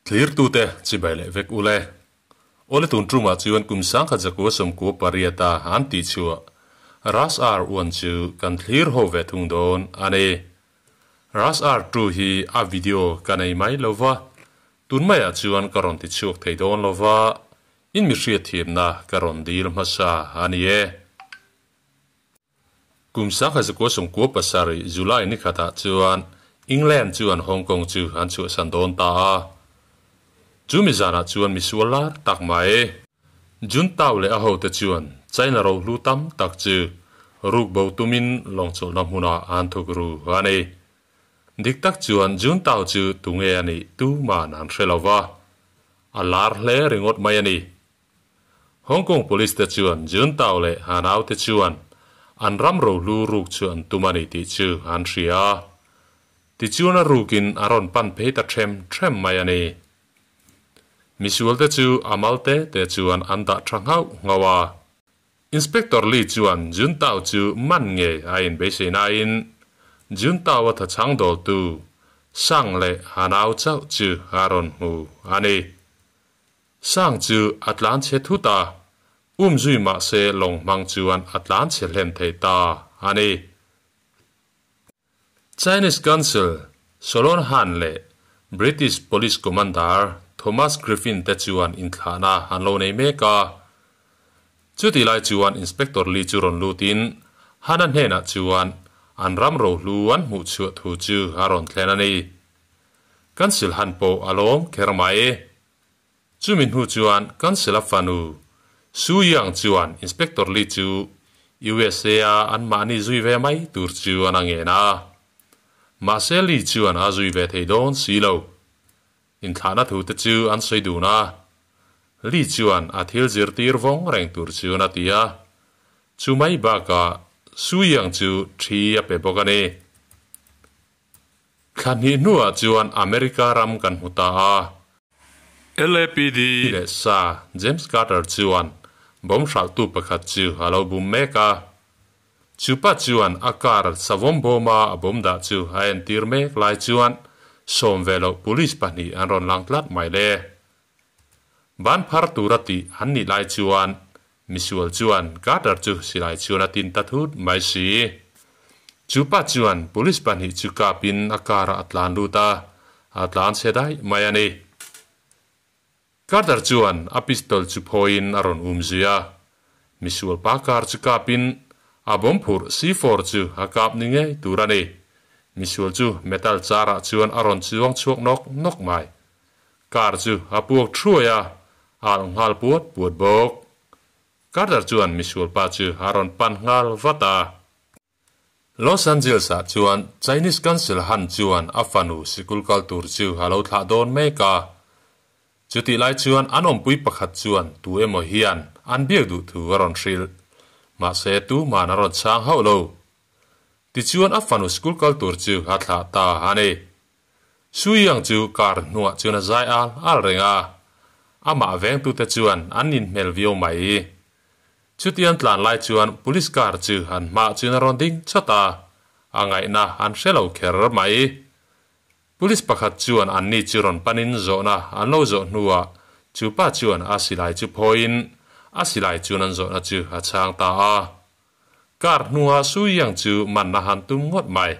Thlirtute chibai leh vek ule. Awle tun tumah chuan kum sangkhat zakua sawmkua pariata an tih chhuah Rush Hour uan chu kan thlir ho ve thung dawn a ni. Rush Hour 2 hi a video ka nei mai lo va, tun maiah chuan ka rawn ti chhuak thei dawn lo va, in mi hriatthiamna ka rawn dil hmasa a ni e. Kum sangkhat zakua sawmkua pasarih July ni khatah chuan England chuan Hong Kong chu an chhuahsan dawn ta a. Chumi zanah chuan misual lar tak mai Jun Tao leh a hote chuan China rohlu tam tak chu rukbo tumin lawngchawlhna hmunah an thuk ru a ni. Dik tak chuan Jun Tao chu tunge a nih tuman an hre lo va, a lar hle ringawt mai a ni. Hong Kong Police te chuan Jun Tao leh a naute chuan an ram rohlu ruk chu an tum a ni tih chu an hria a. Tichuan a rukin a rawn pan phei ta ṭhem ṭhem mai a ni. Misualte chu a mal te te chuan an dah ṭha nghauh nghauh a. Inspector Lee chuan Jun Tao chu man ngei a inbeisei nain Jun Tao-a thachhang dawltu Sang leh a nau chauh chu a rawn hmu a ni. Sang chu a tlan chhe thut a, um zui mah se lawng hmang chuan a tlan chhe hlen thei ta a ni. Chinese Consul Solon Han leh British Police Commander Thomas Griffin te chuan inthlahna an lo nei mek a. Chutih lai chuan Inspector Lee chu rawn lutin Han-a hnenah chuan an ram rohlu an hmuh chhuah thu chu a rawn thlen a ni. Consul Han pawh a lawm kher mai. Chumi hnu chuan Council-a fanu Su Yang chuan Inspector Lee chu USA-a anmahni zui ve mai tur chu an a ngen a. Mahse Lee chuan a zui ve thei dawn si lo. Inthlahna thu te chu an sawi dun a. Lee chuan a thil zirtir vawng reng tur chuan a ti a. Chu mai bakah Su Yang chu thi a pe bawk a ni. Thla hnih hnuah chuan America ram kan hmu ta a. LAPD leh sa James Carter chuan bomb hralhtu pakhat chu a lo bum mek a. Chupa chuan a car savawm bawma a bomb dah chu a entir mek lai chuan sawm ve loh police pahnih an rawn lang tlat mai le. Ban phar tura tih an nih lai chuan misual chuan Carter chu silai chuan a tin ta thut mai si. Chu pa chuan police pahnih chu kapin a car ah a tlan lut a, a tlan chhe daih mai a ni. Carter chuan a pistol chu phawiin a rawn um zui a, misual pa car chu kapin a bomb phurh C-four chu a kap ni ngei tur a ni. Misual chu metal car ah chuan a rawn chuang chhuak nawk nawk mai. Car chu a puak thuai a, a alh nghal puat puat bawk. Carter chuan misual pa chu a rawn pan nghal vat a. Los Angeles ah chuan Chinese Consul Han chuan a fanu sikul kal tur chu a lo thlah dawn mek a. Chutih lai chuan an awmpui pakhat chuan tu emaw hian an biak duh thu a rawn hrilh. Mahse tuman a rawn chhang hauh lo. Tichuan a fanu sikul kal tur chu a thlah ta a ni. Sui ang chu car hnuah chuan a zai al al reng a, amah vengtute chuan an inhmel viau mai. Chutiang tlan lai chuan police car chu an hmaah chuan a rawn ding chawt a, a ngaihna an hre lo kher mai. Police pakhat chuan anni chu rawn panin zawhna an lo zawh hnuah chu pa chuan a silai chu phawiin a silai chuan an zawhna chu a chhang ta a. Car hnunga Sui Yang chu manna han tum ngawt mai.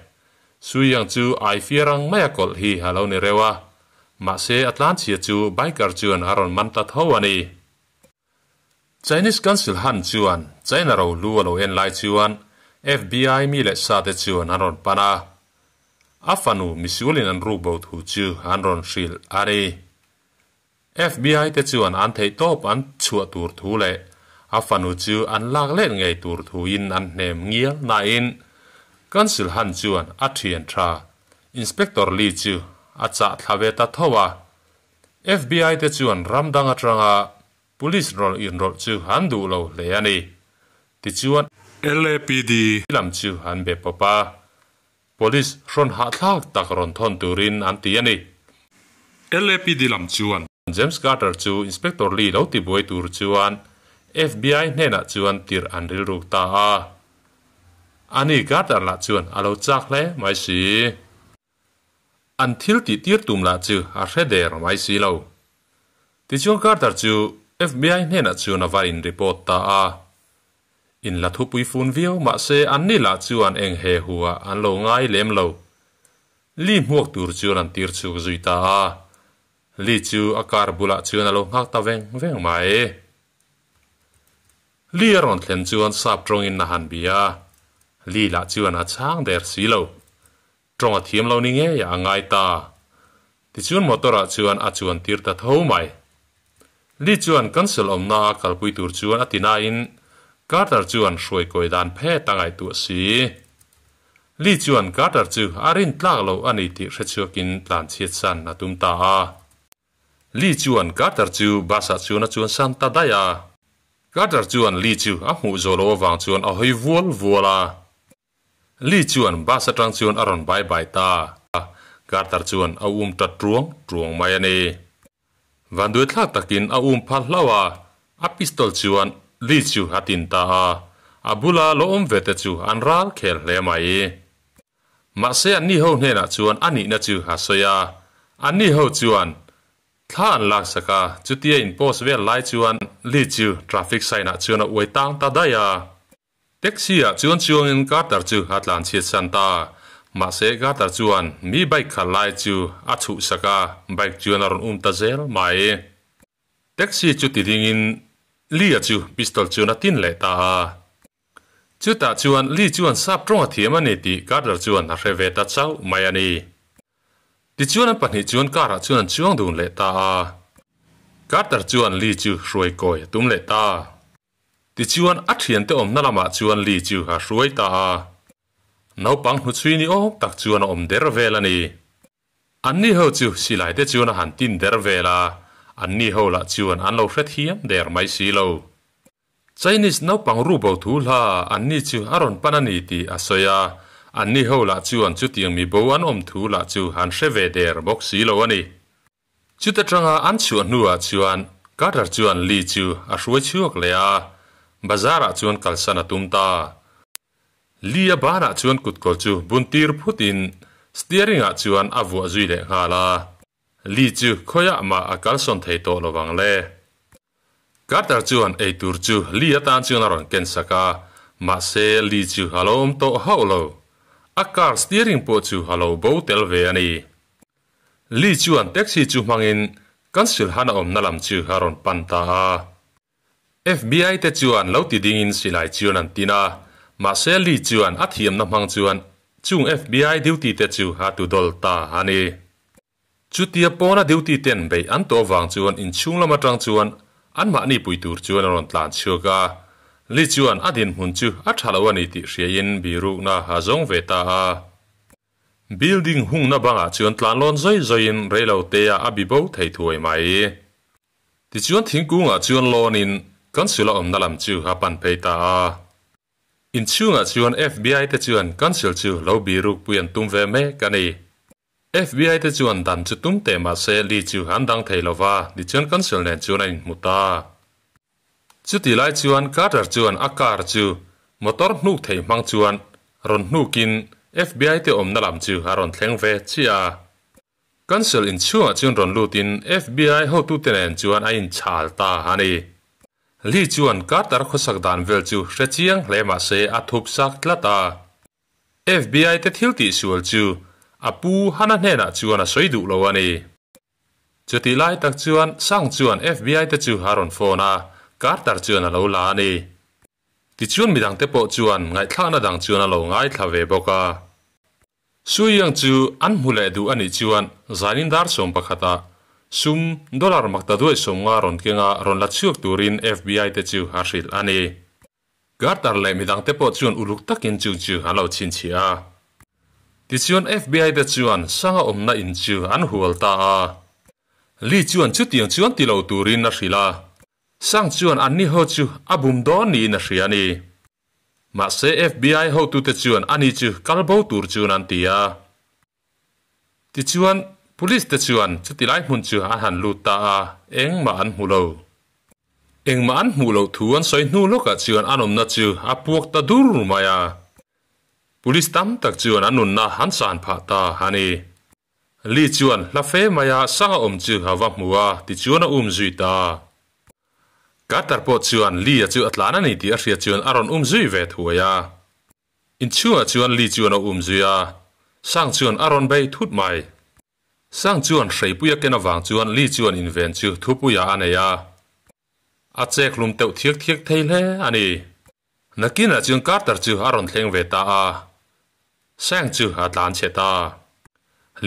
Sui Yang chu ai fiar ang mai a kawlh hi a lo ni reuh a, mahse a tlanchhia chu biker chuan a rawn man ta tho a ni. Chinese Council Han chuan China rohlu a lo en lai chuan FBI mi leh sa te chuan an rawn pan a, a fanu misualin an ruk bo thu chu an rawn hrilh a ni. FBI te chuan an theih tawp an chhuah tur thu leh a fanu chu an lak let ngei tur thuin an hnem ngial nain Council Han chuan a thian tha Inspector Lee chu a chah thla ve ta tho a. FBI te chuan ram dang atanga Police rawlh inrawlh chu an duh lo hle a ni. Tichuan LAPD lam chu an be pawp a. Police hrawn hahthlak tak rawn thawn turin an ti a ni. LAPD lam chuan. James Carter chu Inspector Lee lo tibuai tur chuan FBI hnenah chuan tirh an rilruk ta a. Ani Carter lah chuan a lo chak hle mai si. An thil tih tir tum lah chu a hre der mai si lo. Tichuan Carter chu FBI hnenah chuan a va in report ta a. In la thupui fun viau mah se anni lah chuan eng he hu ah an lo ngai lem lo. Lee hmuak tur chuan an tir chhuk zui ta a. Lee chu a car bulah chuan a lo nghak ta veng veng mai. Lee a rawn thlen chuan sap tawngin a han bia a, Lee lah chuan a chhang der si lo. Tawng a thiam lo ni ngei a ngai ta. Tichuan motor ah chuan a chuan tir ta tho mai. Lee chuan cancel awmna a kalpui tur chuan a ti nain Carter chuan hruaikawi dan phet a ngaihtuah si. Lee chuan Carter chu a rin tlak lo a ni tih hrechhuakin tlanchhiat san a tum ta a. Lee chuan Carter chu bus ah chuan a chuan san ta daih a. Carter chuan Lee chu a hmuh zawh loh avang chuan a hawi vual vual a. Lee chuan bus atang chuan a rawn bai bai ta. Carter chuan a um ta truang truang mai a ni. Vanduaithlak takin a um phal hlauh a, a pistol chuan Lee chu a tin ta a. A bula lo awm ve te chu an ral khel hle mai. Mahse anni ho hnenah chuan a nihna chu a sawi a, anni ho chuan thla an laksak a, chutia in post vel lai chuan Lee chu traffic sign ah chuan a uai tang ta daih a. Taxi ah chuan chuangin Carter chu a tlan chhiat san ta. Mahse Carter chuan mi bike khalh lai chu a chhuhsak a, bike chuan a rawn um ta zel mai. Taxi chu ti dingin Lee-a chu pistol chuan a tin leh ta a. Chutah chuan Lee chuan sap tawng a thiam a ni tih Carter chuan a hre ve ta chauh mai a ni. Tichuan an pahnih chuan car ah chuan an chuang dun leh ta a. Carter chuan Lee chu hruai kawi a tum leh ta. Tichuan a thiante awmna lamah chuan Lee chu a hruai ta a. Naupang hnuchhui ni awm tak chuan a awm der vel a ni. Anni ho chu silai te chuan a han tin der vel a, anni ho lah chuan an lo hrethiam der mai si lo. Chinese naupang ru bo thu hla anni chu a rawn pan a ni tih a sawi a, anni ho lah chuan chutiang mi bo an awm thu lah chu han hre ve der bawk si lo a ni. Chuta tanga an chhuah hnuah chuan Carter chuan Lee chu a hruai chhuak leh a, bazar ah chuan kalsan a tum ta. Lee a banah chuan kutkawl chu bun tir phutin steering ah chuan a vuah zui leh nghal a, Lee chu khawiah mah a kalsawn thei tawh lo vang le. Carter chuan eitur chu Lee atan chuan a rawn ken sak a, mahse Lee chu a lo awm tawh hauh lo. A car steering pawh chu a lo bo tel ve a ni. Lee chuan taxi chu hmangin Council han a awmna lam chu a rawn pan ta a. FBI te chuan lo ti dingin silai chuan an tin a, mahse Lee chuan a thiamna hmang chuan chung FBI duty te chu a tu dawl ta a ni. Chutia pawna duty ten beih an tawh vang chuan inchhung lam atang chuan anmahni pui tur chuan a rawn tlan chhuak a. Lee chuan a dinhmun chu a tha lo a ni tih hriain birukna a zawng ve ta a. Building hungna bangah chuan tlan lawn zawi zawiin reilo te ah a bi bo thei thuai mai. Tichuan thingkungah chuan lawnin Council a awmna lam chu a pan phei ta a. Inchhungah chuan FBI te chuan Council chu lo biruk pui an tum ve mek a ni. FBI te chuan dan chu tum teh mah se Lee chu an dang thei lo va, tichuan Council nen chuan a inhmu ta. Chuti lai chuan Carter chuan a car chu motor hnuk thei hmang chuan rawn hnukin FBI te awmna lam chu a rawn thleng ve chiah a. Council inchhungah chuan rawn lutin FBI hotute nen chuan a inchhal ta a ni. Lee chuan Carter khawsak dan vel chu hre chiang hle mah se a thup sak tlat a. FBI te thil tihsual chu a pu Hana hnenah chuan a sawi duh lo a ni. Chutih lai tak chuan Sang chuan FBI te chu a rawn phone a, Carter chuan a lo la a ni. Tichuan midangte pawh chuan ngaihthlakna dang chuan a lo ngaithla ve bawk a. Sui Yang chu an hmu leh duh a nih chuan zanin dar 11 ah sum dollar makta duai 50 rawn kenga rawn la chhuak turin FBI te chu a hrilh a ni. Carter leh midangte pawh chuan uluk takin chung chu an lo chhinchhiah a. Tichuan FBI te chuan Sanga awmna in chu an hual ta a. Lee chuan chutiang chuan ti lo turin a hrilh a. Sang chuan anni ho chu a bum dawn niin a hria a ni. Mahse FBI hotute chuan ani chu kal bo tur chuan an ti a. Tichuan Police te chuan chuti lai hmun chu an han lut ta a, engmah an hmu lo. Engmah an hmuh loh thu an sawi hnu lawkah chuan an awmna chu a puak ta dur mai a. Police tam tak chuan an nunna an san phah ta a ni. Lee chuan hla fe maia Sanga awm chu a va hmu a, tichuan a um zui ta. Carter pawh chuan Lee-a chu a tlan a ni tih a hriat chuan a rawn um zui ve thuai a. Inchhungah chuan Lee chuan a um zui a, Sang chuan a rawn bei thut mai. Sang chuan hreipuia ken avang chuan Lee chuan inven chu thupuiah a nei a. A chek hlum teuh thiak thiak thei hle a ni. Nakinah chuan Carter chu a rawn thleng ve ta a, Sang chu a tlan chhe ta.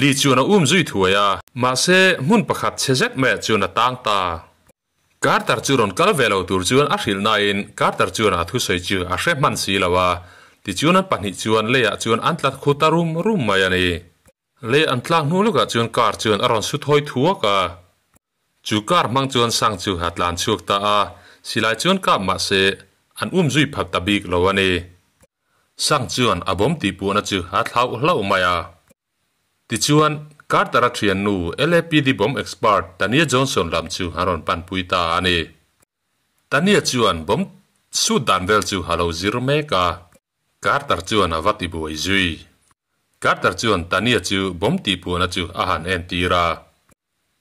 Lee chuan a um zui thuai a. Mahse, hmun pakhat chhe zet maiah chuan a tang ta. Carter chu rawn kal ve lo tur chuan a hrilh nain Carter chuan a thusawi chu a hre hman si lo a, tichuan an pahnih chuan leiah chuan an tlat khu ta rum rum mai a ni. Lei an tlak hnu lawkah chuan car chuan a rawn su thawi thuak a. Chu car hmang chuan Sang chu a tlan chhuak ta a, silai chuan kap mah se an um zui phat ta bik lo a ni. Sang chuan a bawm tihpuahna chu a thlauh hlauh mai a. Tichuan, Carter-a thiannu LAPD bomb expert Tania Johnson lam chu a rawn panpui ta a ni. Tania chuan bomb sut dan vel chu a lo zir mek a. Carter chuan a va ti buai zui. Carter chuan Tania chu bomb tihpuahna chu a han entir a.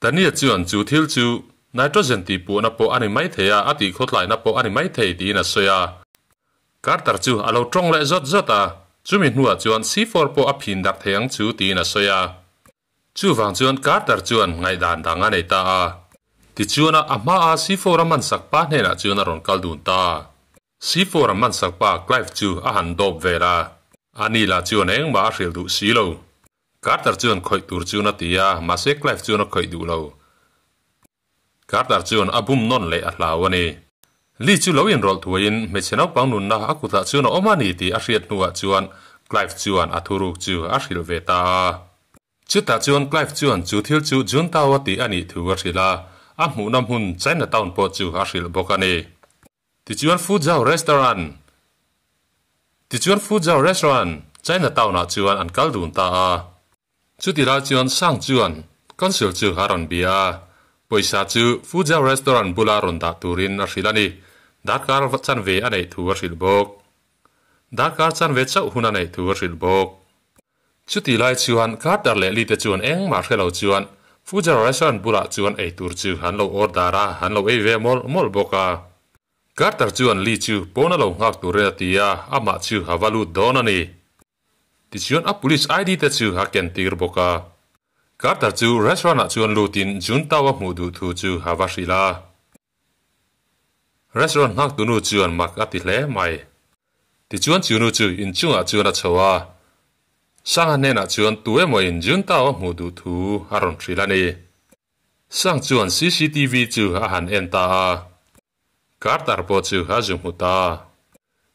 Tania chuan chu thil chu nitrogen tihpuahna pawh a ni mai thei a, a tihkhawtlaina pawh a ni mai thei tiin a sawi a. Carter chu a lo tawng leh zawt zawt a, chumi hnuah chuan C-four pawh a phin darh thei ang chu tiin a sawi a. Chuvang chuan Carter chuan ngaihdan dang a nei ta a. Tichuan a hmaa C-four a mansak pa hnenah chuan a rawn kal dun ta. C-four a mansak pa Clive chu a han dawp vel a, ani lah chuan engmah a hrilh duh si lo. Carter chuan khawih tur chuan a ti a, mahse Clive chuan a khawih duh lo. Carter chuan a bum nawn leh a hlau a ni. Lee chu lo inrawlh thuaiin hmeichhe naupang nunna a kutah chuan a awm a ni tih a hriat hnuah chuan Clive chuan a thuruk chu a hrilh ve ta a. Chutah chuan Clive chuan chu thil chu Juntao a tih a nih thu a hrilh a, a hmuhna hmun Chinatown pawh chu a hrilh bawk a ni. Tichuan Fuzhou Restaurant Tichuan Fuzhou Restaurant, Chinatown-ah chuan an kal dun ta a. Chuti lai chuan Sang chuan Council chu a rawn bia a, pawisa chu Fuzhou Restaurant bula rawn dah turin a hrilh a ni. Darkar chanve a neih thu a hrilh bawk. Darkar chanve chauh hun a neih thu a hrilh bawk. Chuti lai chuan Carter leh Lee te chuan engmah hre lo chuan Fujar Restaurant bulah chuan ei tur chu an lo order a, an lo ei ve mawlh mawlh bawk a. Carter chuan Lee chu pawn a lo nghak turin a ti a, amah chu a va lut dawn a ni. Tichuan a police ID te chu a ken tir bawk a. Carter chu restaurant ah chuan lutin Jun Tao a hmuh duh thu chu a va hrilh a. Restaurant nghak tunu chuan mak a ti hle mai. Tichuan chu nu chu inchungah chuan a chho a, Sanga hnenah chuan tu emaw in Juntao a hmuh duh thu a rawn hrilh a ni. Sang chuan cctv chu a han en ta a, Carter pawh chu a zu hmu ta.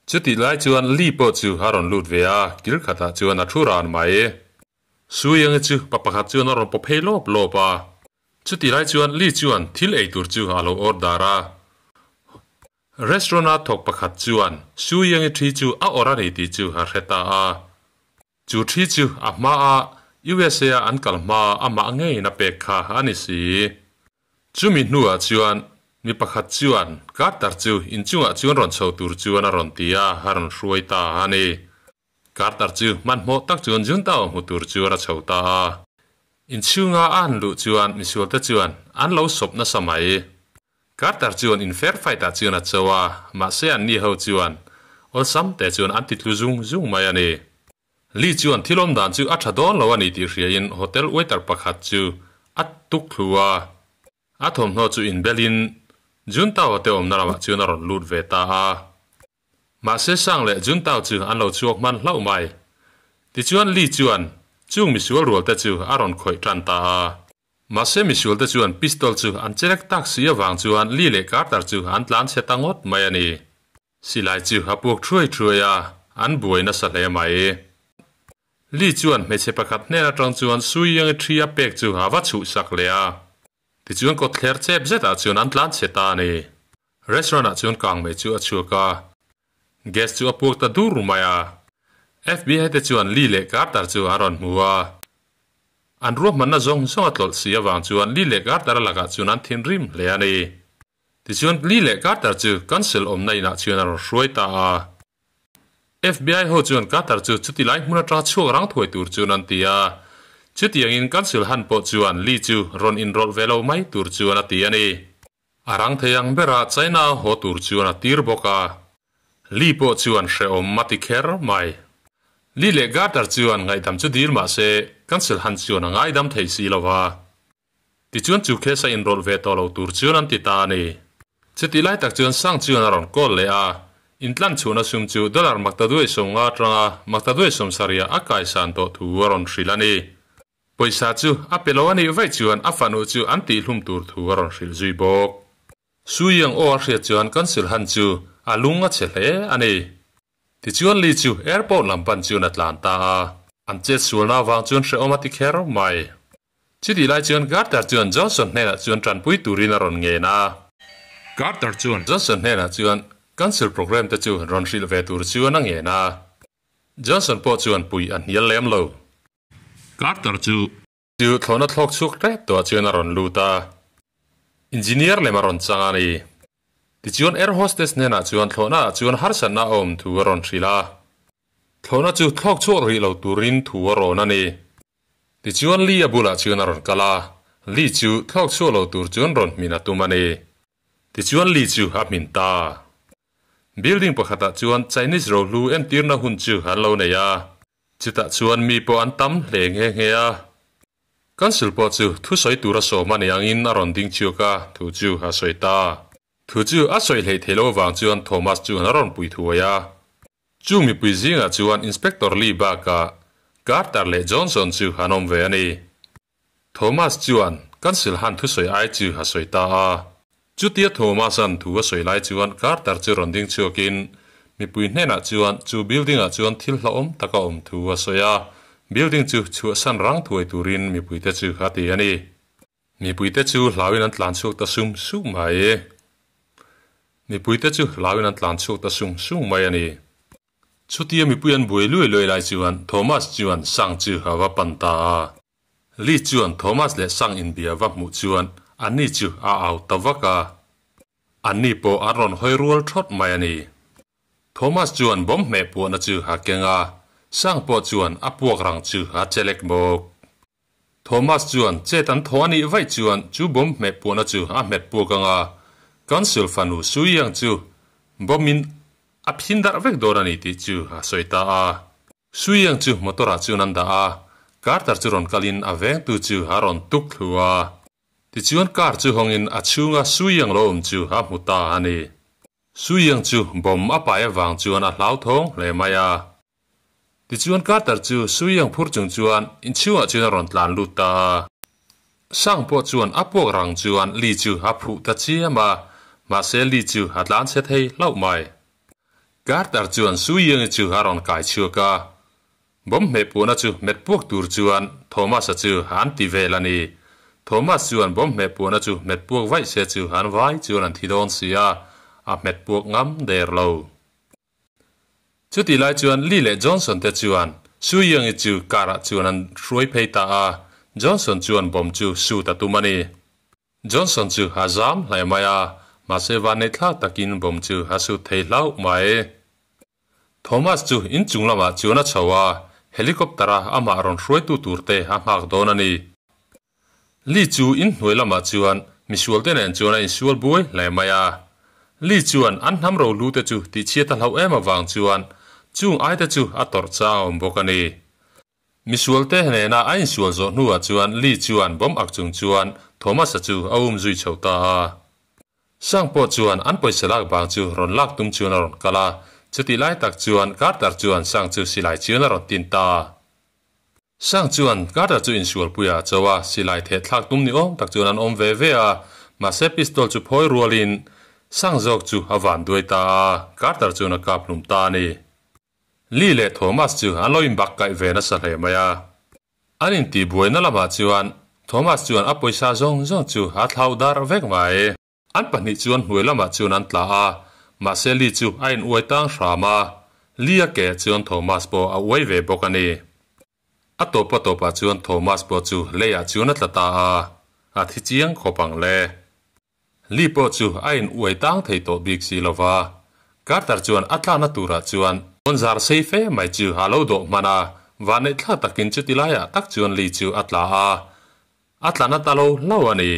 Chutih lai chuan Lee pawh chu a rawn lut ve a, kil khatah chuan a thu ran mai. Suiangi chu pa pakhat chuan a rawn paw phei lawp lawp a. Chutih lai chuan Lee chuan thil ei tur chu a lo order a. Restaurant-a thawk pakhat chuan Suiangi thi chu a awrh a ni tih chu a hre ta a. Chu thi chu a hmaa USA-a an kal hmaa amah ngeiin a pek kha a ni si. Chumi hnuah chuan mi pakhat chuan Carter chu inchungah chuan rawn chho tur chuan a rawn ti a, a rawn hruai ta a ni. Carter chu hmanhmawh tak chuan Juntao hmu tur chuan a chho ta a. Inchhunga a han luh chuan misualte chuan an lo sawp nasa mai. Carter chuan in fair fight ah chuan a cho a, mahse anni ho chuan awlsam te chuan an ti tlu zung zung mai a ni. Lee chuan thil awm dan chu a tha dawn lo a ni tih hriain hotel waiter pakhat chu a tuk thlu a. A thawmhnaw chu inbelin Juntao te awmna lamah chuan a rawn lut ve ta a. Mahse Sang leh Juntao chu an lo chhuak hman hlauh mai. Tichuan Lee chuan chung misual rual te chu a rawn khawih tan ta a. Mahse misual te chuan pistol chu an chelek tak si avang chuan Lee leh Carter chu an tlan chhe ta ngawt mai a ni. Silai chu a puak thuai thuai a, an buai nasa hle mai. Lee chuan hmeichhe pakhat hnen atang chuan Sui Yang-i thi a pek chu a va chhuhsak leh a. Tichuan kawtthler chep zetah chuan an tlan chhe ta a ni. Restaurant ah chuan kangmei chu a chhuak a, gas chu a puak ta dur mai a. FBI te chuan Lee leh Carter chu an rawn hmu a. An ruahmanna zawng zawng a tlawlh si avang chuan Lee leh Carter-a lakah chuan an thinrim hle a ni. Tichuan Lee leh Carter chu council awmna inah chuan a rawn hruai ta a. FBI ho chuan Carter chu chuti lai hmun atanga chhuak rang thuai tur chuan an ti a. Chutiangin Council Han pawh chuan Li chu rawn inrawlh ve lo mai tur chuan a ti a ni. A rang thei ang bera China haw tur chuan a tir bawk a. Li pawh chuan hrehawm a ti kher mai. Li leh Garter chuan ngaihdam chu dil mah se Council Han chuan a ngaidam thei si lo va. Tichuan chu case a inrawlh ve tawh lo tur chuan an ti ta a ni. Chutih lai tak chuan Sang chuan a rawn call leh a, intlan chhuahna sum chu dollar maktaduai 50 atanga maktaduai 70 ah a kaisan tawh thu a rawn hrilh a ni. Pawisa chu a pe lo a nih vaih chuan a fanu chu an tihhlum tur thu a rawn hrilh zui bawk. Sui ang aw a hriat chuan Council Han chu a lung a chhe hle a ni. Tichuan Li chu airport lam pan chuan a tlan ta a, an chet sualna avang chuan hrehawm a ti kher mai. Chutih lai chuan Carter chuan Johnson hnenah chuan tanpui turin a rawn ngen a. Carter chuan. Johnson hnenah chuan Council program te chu rawn hrilh ve tur chuan a ngen a. Johnson pawh chuan puih a hnial lem lo. Carter chu. Chu thlawhna thlawk chhuak tep tawhah chuan a rawn lut a. Engineer lem a rawn chang a ni. Tichuan air hostess hnenah chuan thlawhnaah chuan harsatna a awm thu a rawn hrilh a. Thlawhna chu thlawk chhuak rih lo turin thu a rawn a ni. Tichuan Li a bulah chuan a rawn kal a, Li chu thlawk chhuah lo tur chuan rawn hmin a tum a ni. Tichuan Li chu a hmin ta. Building pakhatah chuan Chinese rohlu entirna hun chu an lo nei a, chutah chuan mi pawh an tam hle nghe nghe a. Council pawh chu thusawi tura sawm a ni angin a rawn ding chhuak a, thu chu a sawi ta. Thu chu a sawi hleih theih loh avang chuan Thomas chuan a rawn pui thuai a. Chu mipui zingah chuan Inspector Lee bakah Carter leh Johnson chu an awm ve a ni. Thomas chuan Council han thusawi ai chu a sawi ta a. Chutia Thomas-a'n thu a sawi lai chuan Carter chu rawn ding chhuakin mipui hnenah chuan chu building-ah chuan thil hlauhawm tak a awm thu a sawi a, building chu chhuahsan rang thuai turin mipuite chu a ti a ni. Mipuite chu hlauin an tlan chhuak ta sum sum mai. Mipuite chu hlauin an tlan chhuak ta sum sum mai a ni. Chutia mipui an buai luai luai lai chuan Thomas chuan Sang chu a va pan ta a. Lee chuan Thomas leh Sang inbia va hmuh chuan anni chu a au ta vak a. Anni pawh an rawn hawi rual thawt mai a ni. Thomas chuan bomb hmeh puahna chu a keng a, Sang pawh chuan a puak rang chu a chelek bawk. Thomas chuan chet an thaw a nih vaih chuan chu bomb hmeh puahna chu a hmet puak ang a, Council fanu Sui Yang chu bomb in a phin darh vek dawn a ni tih chu a sawi ta a. Sui Yang chu motor ah chuan an dah a, Carter chu rawn kalin a vengtu chu a rawn tuk thlu a. Tichuan car chu hawngin a chhunga Sui Yang lo awm chu a hmu ta a ni. Sui Yang chu bomb a pai avang chuan a hlauthawng hle mai a. Tichuan Carter chu sui ang phur chung chuan inchhungah chuan a rawn tlan lut ta a. Sang pawh chuan a puak rang chuan Lee chu a phuh ta chiam a, mahse Lee chu a tlan chhe thei hlauh mai. Carter chuan Sui Yangi chu a rawn kai chhuak a, bomb hmeh puahna chu hmet puak tur chuan Thomas-a chu an ti vel a ni. Thomas chuan bomb hmeh puahna chu hmet puak vaih se chu an vai chuan an thi dawn si a, a hmet puak ngam der lo. Chutih lai chuan Lee leh Johnson te chuan Su Young-i chu car ah chuan an hruai phei ta a, Johnson chuan bomb chu shoot a tum a ni. Johnson chu a zam hle mai a, mahse vanneih thlak takin bomb chu a shoot thei hlauh mai. Thomas chu inchung lamah chuan a chho a, helicopter a amah rawn hruaitu tur te a nghak dawn a ni. Lee chu inhnuai lamah chuan misualte nen chuan a insual buai hle mai a. Lee chuan an hnam rohlu te chu tihchhiat a hlauh em avang chuan chung aite chu a tawrh chang a awm bawk a ni. Misualte nena a insual zawh hnuah chuan Lee chuan bomb ak chung chuan Thomas-a chu a um zui chho ta a. Sang pawh chuan an pawisa lak bang chu rawn lak tum chuan a rawn kal a, chutih lai tak chuan Carter chuan Sang chu silai chuan a rawn tin ta. Sang chuan Carter chu insualpuiah a cho a, silai theh thlak tum ni awm tak chuan an awm ve ve a, mahse pistol chu phawi rualin Sang zawk chu a van duai ta a, Carter chuan a kap hlum ta a ni. Lee leh Thomas chu an lo inbak kaih ve nasa hle mai a. An intihbuaina lamah chuan Thomas chuan a pawisa zawng zawng chu a thlau dar vek mai. An pahnih chuan hnuai lamah chuan an tla a, mahse Lee chu a in uai tang hram a, Lee a ke chuan Thomas pawh a uai ve bawk a ni. A tawpa tawpah chuan Thomas pawh chu leiah chuan a tla ta a, a thi chiang khawp ang le. Lee pawh chu a in uai tang thei tawh bik si lo va, Carter chuan a tlakna turah chuan tawnzar sei fe mai chu a lo dawh hman a, Vanneih thla takin chuti laiah tak chuan Lee chu a tla a, a tla na ta lo hlauh a ni.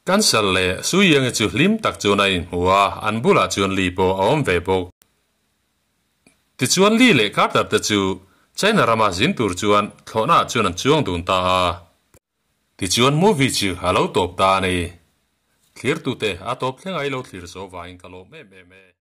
Cancer leh Su Yang-i chu hlim tak chuan a inhmu a, an bulah chuan Lee pawh a awm ve bawk. Tichuan Lee leh Carter te chu China rama zin tur chuan thlawhnaah chuan an chuang dun ta a. Tichuan movie chu a lo tawp ta a ni. Thlirtute a tawp thleng ai lo thlir zo vangin ka lawm em em e.